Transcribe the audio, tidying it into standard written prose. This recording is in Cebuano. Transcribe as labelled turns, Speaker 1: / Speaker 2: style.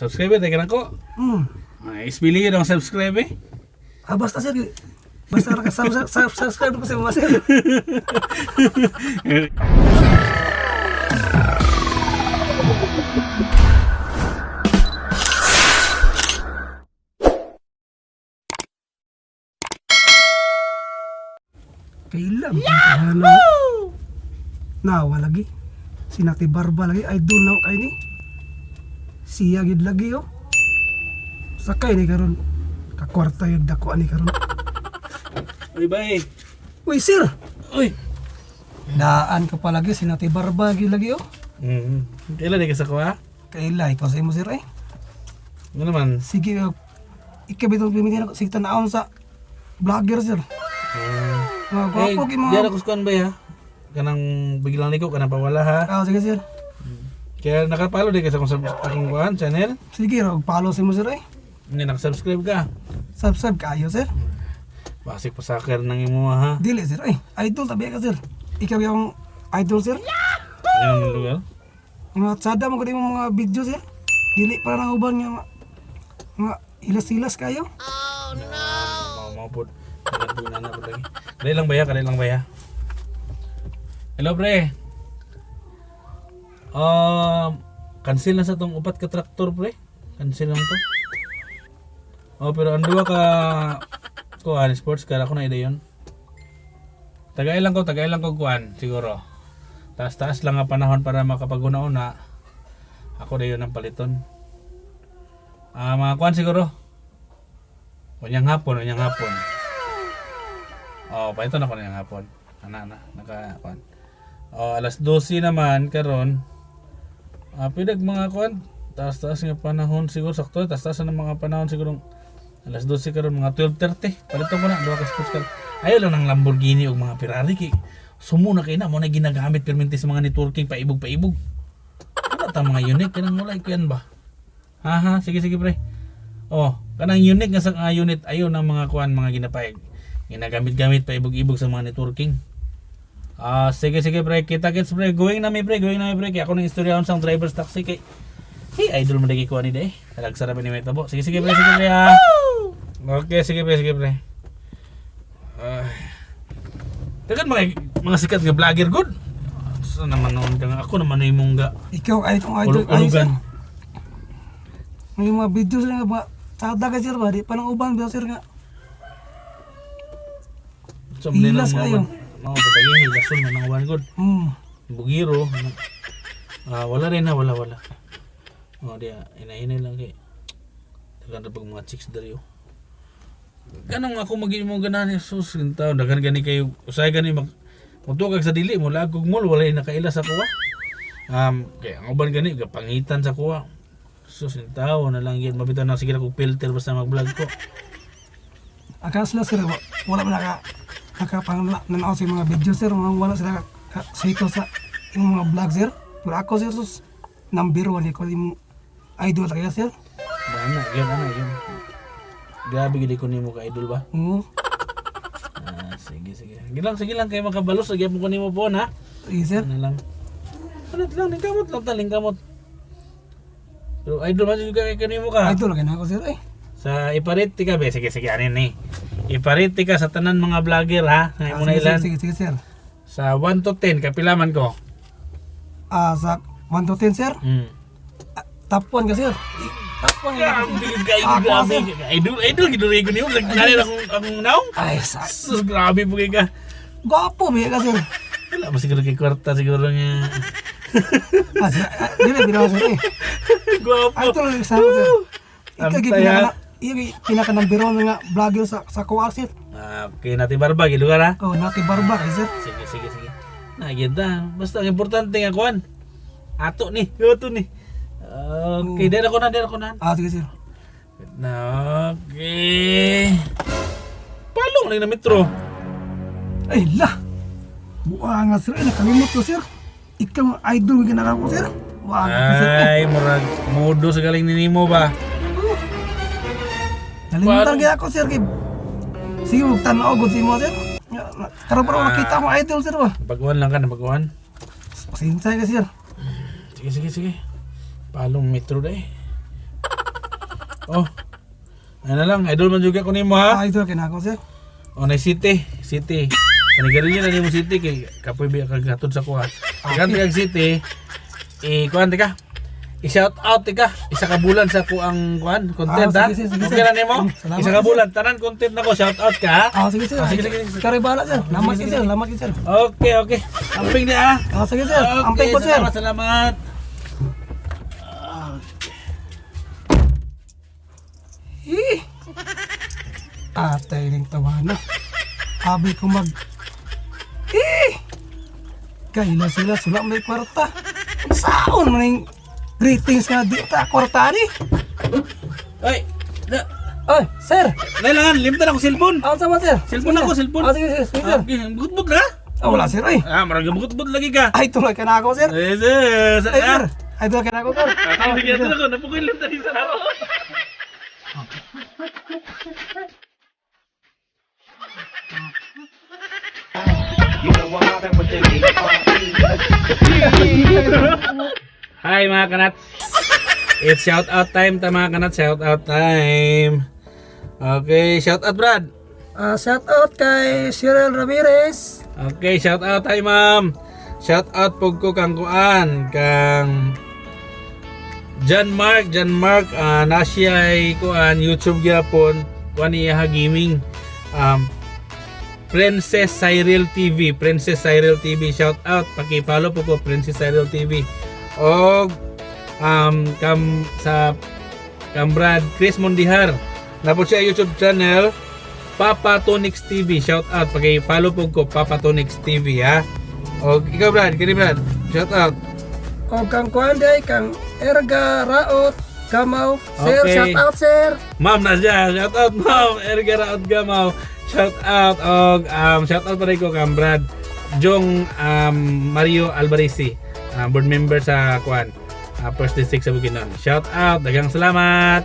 Speaker 1: Subscribe tayo ka ko. Ay, isbili yun ang subscribe eh.
Speaker 2: Ah, basta sir. Basta naka-subscribe ko sa mga sir. Kailan? Yahoo! Nawa lagi. Si Nati Barba lagi. Idol na kay ni. Siya gid lagi oh. Sakay ni karon. Kakwarta yung dako ni karon.
Speaker 1: Uy, bye.
Speaker 2: Uy sir!
Speaker 1: Uy.
Speaker 2: Daan ka pa lagi si Nati Barba gid lagi oh.
Speaker 1: Kailan di ka sa kuha?
Speaker 2: Kaila ikaw sa imo sir eh.
Speaker 1: Ano naman?
Speaker 2: Sige, ikabitong pimitin ako. Sige tanawon sa vlogger sir. Mga gwapo kay mga
Speaker 1: Diyan ako sa kuhan ba ya? Kanang biglang liko, kanang pawala ha.
Speaker 2: Ah, sige sir.
Speaker 1: Kaya nakapalo di ka sa akong, akong kuhan, channel.
Speaker 2: Sige, rog follow sa imo sir eh.
Speaker 1: Hindi, nakasubscribe ka.
Speaker 2: Subscribe kayo sir.
Speaker 1: Basik pasakir ng imo ha.
Speaker 2: Dili sir eh. Idol tabi ka sir. Ikaw yung idol sir.
Speaker 1: Ano naman lugar?
Speaker 2: Mga tsada mo gud imong mga video sir. Dili para nang uban nga mga hilas-hilas kayo.
Speaker 1: Mau mau po. Na na po lagi. Kadali lang ba ya? Kadali lang ba ya? Hello pre. Cancel na sa tong upat ka traktor pre. Cancel lang to. Oh, pero ang duwa ka kuan sports car ako na ida yon. Tagay lang ko kuan siguro. Taas-taas lang ang panahon para makapaguna-una. Ako na yun ang paliton. Ah, mga kuan siguro. Unyang hapon, unyang hapon. Oh, paliton ako unyang hapon. Ana na, naka kuan. Oh, alas 12 naman karon. Ah, pwede mga kuan, taas-taas nga panahon siguro sakto, taas-taas na mga panahon siguro alas 12 karon mga 12:30. Paliton ko na duha ka sports car. Ayaw lang ng Lamborghini o mga Ferrari kay sumo na kay na mo na ginagamit perminti sa mga networking paibog-paibog. Wala ta mga unique kanang wala kuyan ba? Ha ha, sige sige pre. Oh, kanang unique nga sa unit ayo ng mga kuan mga ginapay. Ginagamit-gamit paibog-ibog sa mga networking. Ah, sige sige pre, kita kits pre, going na mi pre, going na mi pre. Kay ako nang istorya sa driver's taxi kay Hey, idol mo lagi kuan ni day. Talag sarap ni may tabo. Sige sige pre, sige pre ha. Okay, sige pre, sige pre. Ay. Tagan mga mga sikat nga vlogger good. Sa naman noon ka nga ako naman na imong ga.
Speaker 2: Ikaw ay itong idol kayo sir.
Speaker 1: Ulog-ulugan.
Speaker 2: May mga video sir nga mga tsada ka sir ba di pa nang uban ba sir nga.
Speaker 1: So, mali
Speaker 2: Hilas
Speaker 1: lang mga
Speaker 2: kayo.
Speaker 1: Mga patagin, hilason na ng uban good. Bugiro. Ah, wala rin ha, wala wala. Oh, di ah, inainay lang kay. Dagan ra pag mga chicks diri oh. Ganong ako maging mo ganahan sus taon daghan gani kayo usay gani mag mutugag sa dili mo lagog mall wala nakaila sa kuwa. Kay ang uban gani gapangitan sa kuwa. Sus taon na lang yun mabitaw na sige na kog filter basta mag-vlog ko.
Speaker 2: Akala sila sir wala man naka nakapang nanaw sa mga video sir, mga wala sila sito sa imong mga vlog sir. Pero ako sir sus number one ko imong idol kaya sir.
Speaker 1: Ana, yun ana yun. Grabe gid ko nimo ka idol ba?
Speaker 2: Oo.
Speaker 1: Ah, sige sige. Sige lang kay makabalos lagi ko nimo po ha.
Speaker 2: Sige sir.
Speaker 1: Ano lang. Ano lang lingkamot lang ta lingkamot. Pero idol man jud ka kay kanimo ka.
Speaker 2: Idol kay na ako sir eh.
Speaker 1: Sa ipariti ka be sige sige ani ni. Ipariti ka sa tanan mga vlogger ha. Sa
Speaker 2: Ah,
Speaker 1: imo na
Speaker 2: sige,
Speaker 1: ilan.
Speaker 2: sige, sige, sir.
Speaker 1: Sa 1 to 10 kapila man ko.
Speaker 2: Ah, sa 1 to 10 sir. Ah, top 1 ka sir. Top 1 ka
Speaker 1: Grabe
Speaker 2: sir.
Speaker 1: gid kayo
Speaker 2: Ako,
Speaker 1: grabe.
Speaker 2: sir.
Speaker 1: Idol idol gid ko nimo nagkani akong akong naong.
Speaker 2: Ay, sa
Speaker 1: Sus grabe po kay ka.
Speaker 2: gwapo ba ka sir.
Speaker 1: Wala ba siguro kay kwarta siguro nga.
Speaker 2: Ah, sir, ah, dili binaw sir eh.
Speaker 1: Gwapo.
Speaker 2: Idol sa sir. Ikaw gyud
Speaker 1: Antay,
Speaker 2: pinaka
Speaker 1: ha?
Speaker 2: iyo gyud pinaka number 1 nga vlogger sa kuwa sir.
Speaker 1: Ah, okay natin barba gilugar ha.
Speaker 2: Oh, Nati Barba kay sir.
Speaker 1: Sige, sige, sige. Nakita. Basta ang importante nga kuan. Ato ni, ato ni. Okay, dere ko na, dere ko na.
Speaker 2: Ah, sige sir.
Speaker 1: Na, okay. Palong lang na metro.
Speaker 2: Ay lah. Buwa nga sir, ay, nakalimot ko sir. Ikaw ang idol nga ginagawa ko sir. Buwa nga ka, sir. Eh,
Speaker 1: Ay, murag modo sa galing ni nimo ba?
Speaker 2: nalimutan kaya ako sir. Kay sige, huwag tanaw gud si mo sir. Karon pa nakita akong idol sir ba.
Speaker 1: Baguhan lang ka na baguhan.
Speaker 2: Pasensya ka sir.
Speaker 1: Sige, sige, sige. Palong metro dai. Oh. Ano lang, idol man juga ko nimo ha.
Speaker 2: Ah, idol kay nako, sir.
Speaker 1: Oh, na city, city. Kanigarilyo na nimo city kay kapoy biya kag hatod sa kuha. Tagan kag city. Eh, kuan ka. I-shout out ka. Isa ka bulan sa kuang kuan content
Speaker 2: Ah,
Speaker 1: ha.
Speaker 2: sige, sige, sige,
Speaker 1: Okay
Speaker 2: sir.
Speaker 1: na nimo?
Speaker 2: Salamat,
Speaker 1: Isa ka bulan tanan content nako shout out ka ha.
Speaker 2: Ah, sige, sir.
Speaker 1: Ah, sige, sige, sige.
Speaker 2: Kare bala, sir. Lamat kay, sir. Lamat kay, sir.
Speaker 1: Okay. Amping ni ah.
Speaker 2: Ah, sige, sir. Amping po, sir.
Speaker 1: Salamat, salamat.
Speaker 2: Eh. Atay ning tawana. Abi ko mag. Eh! Kaila sila sula may kwarta. Saon man ning greetings nga di ta kwarta ni?
Speaker 1: Ay, na,
Speaker 2: Oy, sir.
Speaker 1: kailangan limtan ako cellphone.
Speaker 2: Ah, sama, sir.
Speaker 1: Cellphone
Speaker 2: Sige,
Speaker 1: ako,
Speaker 2: sir.
Speaker 1: cellphone.
Speaker 2: Ah, sige, sir. Sige, sir.
Speaker 1: Okay, bukod ka?
Speaker 2: Ah, wala, sir. Ay.
Speaker 1: Ah, marag bukod lagi ka.
Speaker 2: Ay, tulay ka na ako, sir.
Speaker 1: Eh, sir,
Speaker 2: Ay, sir. Ay, tulay ka na ako, sir.
Speaker 1: Ah, sige, ito ako. Napukoy limtan sa ako. Hi, mga kanats. It's shout out time ta, mga kanats, shout out time. Okay, shout out, Brad.
Speaker 2: Ah, shout out kay Cyril Ramirez.
Speaker 1: Okay, shout out, hi ma'am. Shout out pug ko kang kuan kang John Mark, John Mark, na siya ay kuan YouTube gyapon, kuan niya ha gaming. Princess Cyril TV, Princess Cyril TV, shout out, paki-follow po ko Princess Cyril TV. Og kam sa kam Brad Chris Mondihar. Napod siya YouTube channel Papa Tonix TV, shout out, paki-follow po ko Papa Tonix TV ha. Og ikaw, Brad, kini Brad, shout out.
Speaker 2: O kang kuan day kang Erga Raot Kamaw. Sir,
Speaker 1: Okay.
Speaker 2: shout out, sir.
Speaker 1: Ma'am na siya. Shout out, ma'am. Erga Raot Gamaw. Shout out og shout out pa rin ko kang Brad Jong Mario Alvarezi, board member sa kuan, First District sa Bukidnon. Shout out, daghang salamat.